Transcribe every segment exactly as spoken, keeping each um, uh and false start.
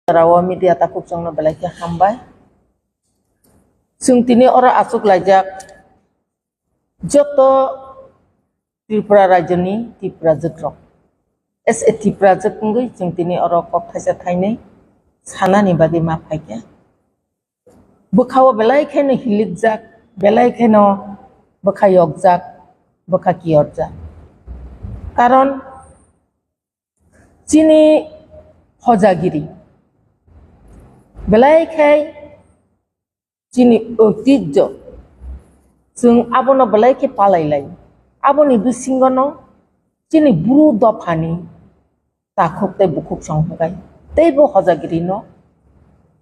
Rao media takhuk chwngno belai khe hambai. Chwng tini oro achuk laijak joto Tripura rajyoni Tiprajwk rok. As a Tiprajwk wngwi chwng tini oro kok thaisa thainwi sanani bagwi ma phaikha. Bwkhao belai kheno hilikjak, belai kheno bwkha yokjak, bwkha kiyorjak. Karon chini hojagiri belai khai chini oitijjo, chwng abono belai khe palai lai. Aboni bisingono chini bru dophani takhuk tei bukhuk song hwnkhe teibo hojagirino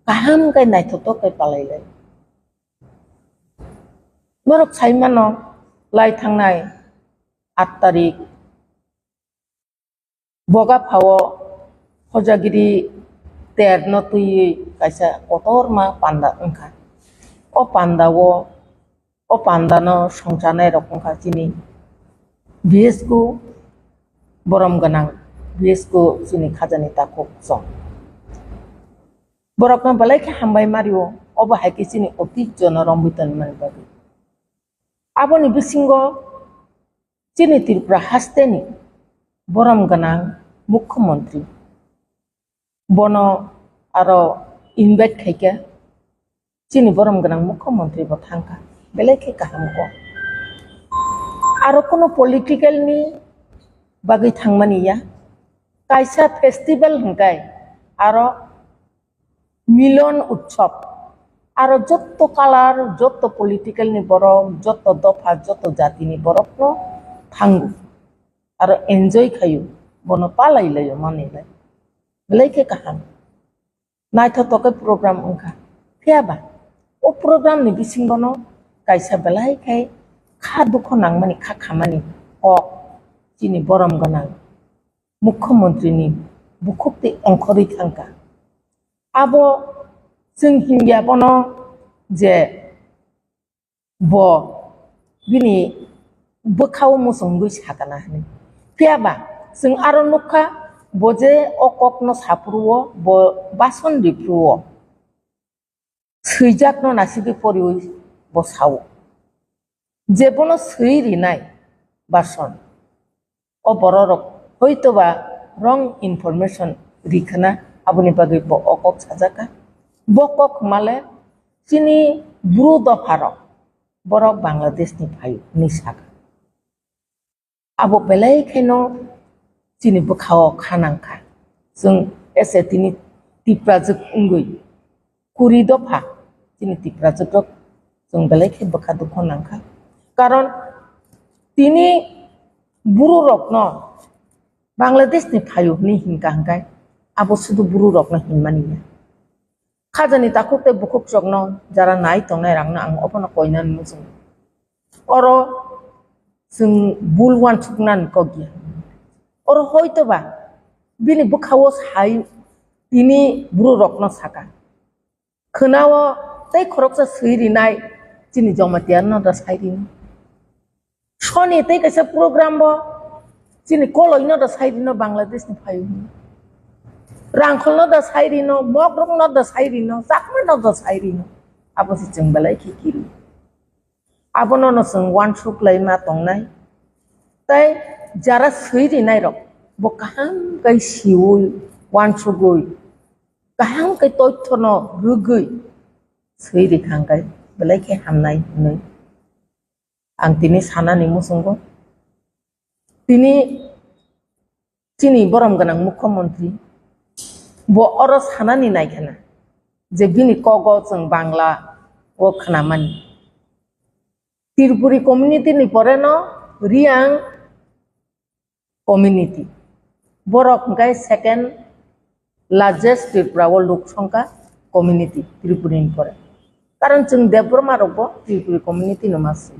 kaham khe naithotok khe palai lai. Norok sai mano, lai thangnai aat tarik Boga phao hojagiri terno twiwi kaisa kotorma panda wngkha. O pandao, o pandano songcharnai rok wngkha chini B S ku borom gwnang, B S ku chini khajani takhuk chwng. Borokno belai khe hambai mario, obo hai khe chini oitijjono romwi tonmani bagwi. Aboni bisingo chini Tripura hasteni borom gwnang mukhyamantri. Bono aro invite khaikha, chini borom gwnang mukhyamantri bo thangkha, belai khe kaham kok. Aro kuno political ni bagwi thangmani ya, kaisa festival hwnkhe aro Milon Utsav, aro jotto color, jotto political ni borok, jotto dopha, jotto jati ni borok no thango, aro enjoy khaio, bono palai laio, manwi lai, belai khe kaham, naithotok khe program wngkha. Phiya ba o program ni bisingo no kaisa belai khe kha dukho nangmani, kha khamani kok chini borom gwnang mukhyamantri ni bukhuk tei ongkhorwi thangkha. Abo chwng hinya bono je bo bini bwkhao muchungwi sakana hwnwi. Phiya ba chwng aro nukha, bo je o kokno saphuru-o, bo bason riphuru-o swijakno naisingwi poriwi bo sao. Je bono swi rinai bason, o bororok hoitoba wrong information rikhana, aboni bagwi bo o kok sajaka. Bo kok hwnmale chini bru dopharok borok Bangladeshni phaio hwnwi saka. Abo belai kheno chini bwkhao kha nangkha. Chwng ese tini Tiprajwk wngwi kuri dopha chini Tiprajwk rok chwng belai khe bwkha dukho nangkha. Karon tini buru rokno Bangladesh ni phaio hwnwi hinkha hwnkhe abo sudu buru rokno hinmani ya. Khajani takhuk tei bukhuk chokno jara nai tongnai rangno ang obono koinani muchungo. Oro chwng bul uansuknani kok ya. Oro hoitoba bini bwkhao sai tini buru rokno saka. Khwnao tei khoroksa swi rinai chini Jamatia no da sai rino. Soni tei kaisa program bo chini koloi no da sai rino Bangladesh ni phaio hwnwi. Rangkhol no da sai rino, Mogrok no da sai rino, Chakma no da sai rino. Abo se chwng belai khe kiri. Abono no chwng uansuk lai ma tongnai. Tei jara swi rinai rok bo kaham kai siwi uansugwi kaham kai toithono rwgwi swi rikha hwnkhe belai khe hamnai hwnwi ang tini sanani muchungo. Tini chini borom gwnang mukhyamantri bo oro sanani naikhana je bini kogo chwng Bangla o khnamani. Tripuri community ni pore no Riang community. Borok hwnkhe second largest Tripura o lok songkha community Tripuri ni pore. Karon chwng Debbarma rok bo Tripuri community no ma swi.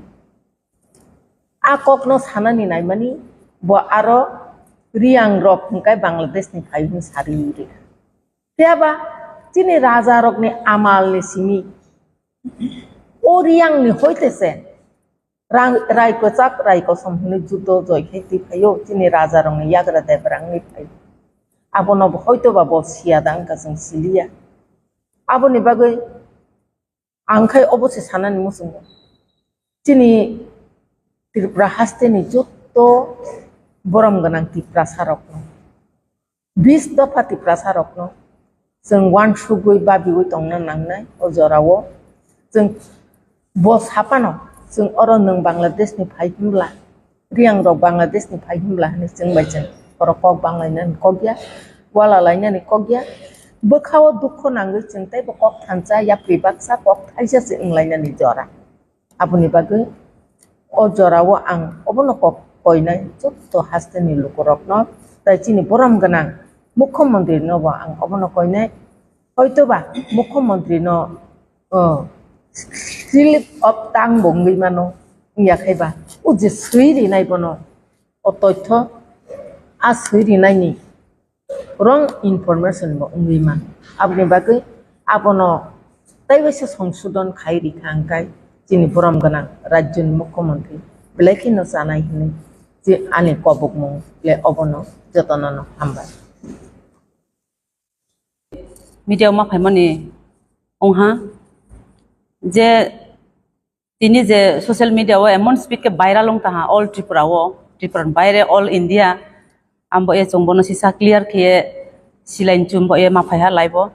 A kok no sanani naimani bo aro Riang rok hwnkhe Bangladesh ni phai hwn sari rikha. Phiya ba chini raja rok ni amal ni simi o Riang ni hoite se Rang-, rai kwchak, rai kosom hwnwi judo joi khe twi phaio, chini raja rokni yagra Debrang ni phai. Abono bo hoito ba bo siya da wngkha, chwng siliya. Aboni bagwi ang khai obo se sanani muchungo. Chini Tripura hasteni jotto borom gwnang Tiprasa rokno, bis dopha Tiprasa rokno chwng uansugwi babiwi tongna nangnai o jorao. Chwng bo sapano chwng oro nwng Bangladesh ni phai hwnbla, Riyang rok Bangladesh ni phai hwnbla hwnwi chwng bai chwng oro kok banglainani kok ya, uala lainani kok ya. Bwkhao dukho nangwi chwng teibo kok thansa, yapri baksa kok thaisa se wnglainani jora. Aboni bagwi o jorao ang obono kok koinai jotto hasteni lukurokno, tai chini borom gwnang mukhyamantri no bo ang obono koinai. Hoitoba mukhyamantri no, o, slip of tongue bo wngwi mano, wngya khai ba o je swi rinai bono o toitho a swi rinaini wrong information bo wngwi man. Aboni bagwi abono tei waisa songsodon khai rikha hwnkhe chini borom gwnang rajyoni mukhyamantri belai kheno chanai hwnwi je ani kobokmung le obono jotono no hambai. Media ma phaimani wngha je tini je social media o emon speed khe viral wng taha all Tripura o, Tripura ni baire all India. Ambo e chwng bono sisa clear khe silai chumbo e ma phaiha live o.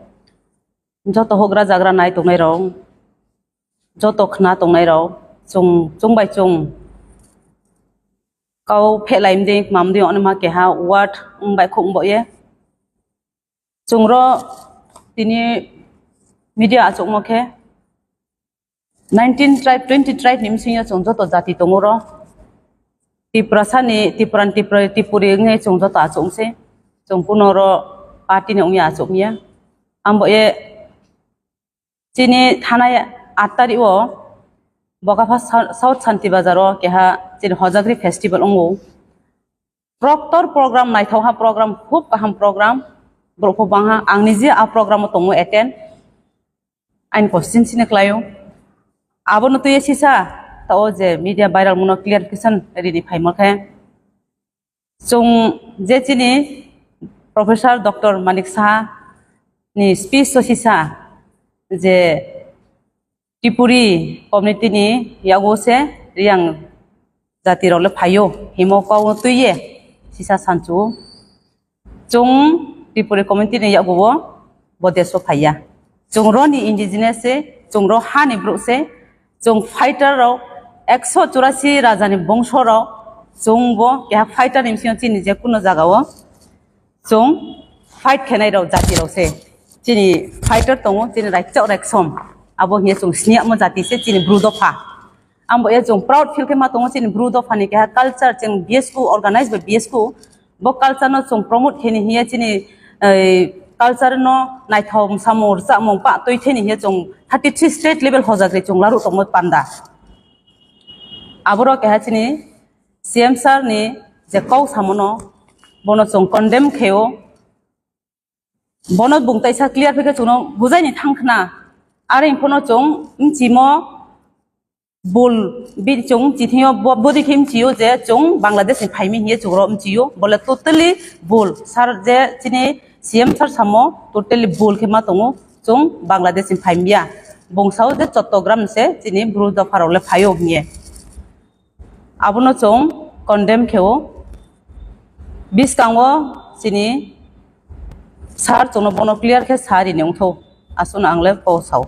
Joto hogra jagra nai tongnai rok, joto khna tongnai rok, chwng, chwng bai chwng kau phelai mdi, mamdi, onima keha word wng bai khuk wng bo ye. Chwngro tini media achukmo khe nineteen tribe, twenty tribe ni bisingo chwng joto jati tongo ro. Tiprasa ni, Tipran, Tipra, Tipuri wngwi chwng joto achuk se. Chwng kuno ro party ni wngya achuk ya. Ambo ye chini thanai aat tarikh o Bokapha Sou-, South Santi Bazar o keha chini Hojagri Festival wngo. Proctor program, naithokha program, khub kaham program, borok bo bangha. Ang nije a program o tongo attend, aini constituency ni kwlaio. Abono twiwi sisa ta o je media viral mono clarification rini phaimo khe, chwng je chini Professor Doctor Manik Saha ni speech o sisa je Tripuri community ni yago se Riyang jati rok le phaio himo kau twi ye sisa sanchu. Chwng Tripuri community ni yago bo, bo desh o phaiya. Chwng ro ni indigenous se, chwng ro ha ni brouh se, chwng fighter rok ekso churasi raja ni bongso rok, chwng bo keha fighter ni bisingo chini je kuno jaga o chwng fight khenai rok jati rok se. Chini fighter tongo, chini raikchak raiksom. Abo hiya chwng siniya mo jati se, chini bru dopha. Ambo ya chwng proud feel khe ma tongo, chini bru dopha ni keha culture, chwng B S Q, organized by B S Q. Bo culture no chwng promote khe ni hiya chini, eh, culture no naithok samung rwchapmung pa twi theni hiya chwng thirty three state level hojagri chwng laru tongmo panda. Aboro keha chini C M sir ni je kok samono, bono chwng condemn khe o, bono bung taisa clear phi khe chwngno bujai ni thang khna. Are phano chwng mchimo bul bi chwng chithio bo-, bodi khe mchio je chwng Bangladesh ni phaimi hiye chwngro mchio, bole totally bul. Sir je chini C M sir samo totally bul khe ma tongo, chwng Bangladesh ni phaimiya. Bung sao je Chattogram se chini bru dopha rok le phaio hiye. Abono chwng condemn khe o. Biskango chini sir chwngno bono clear khe sa rini wngtho. Aswkno ang le kok sao.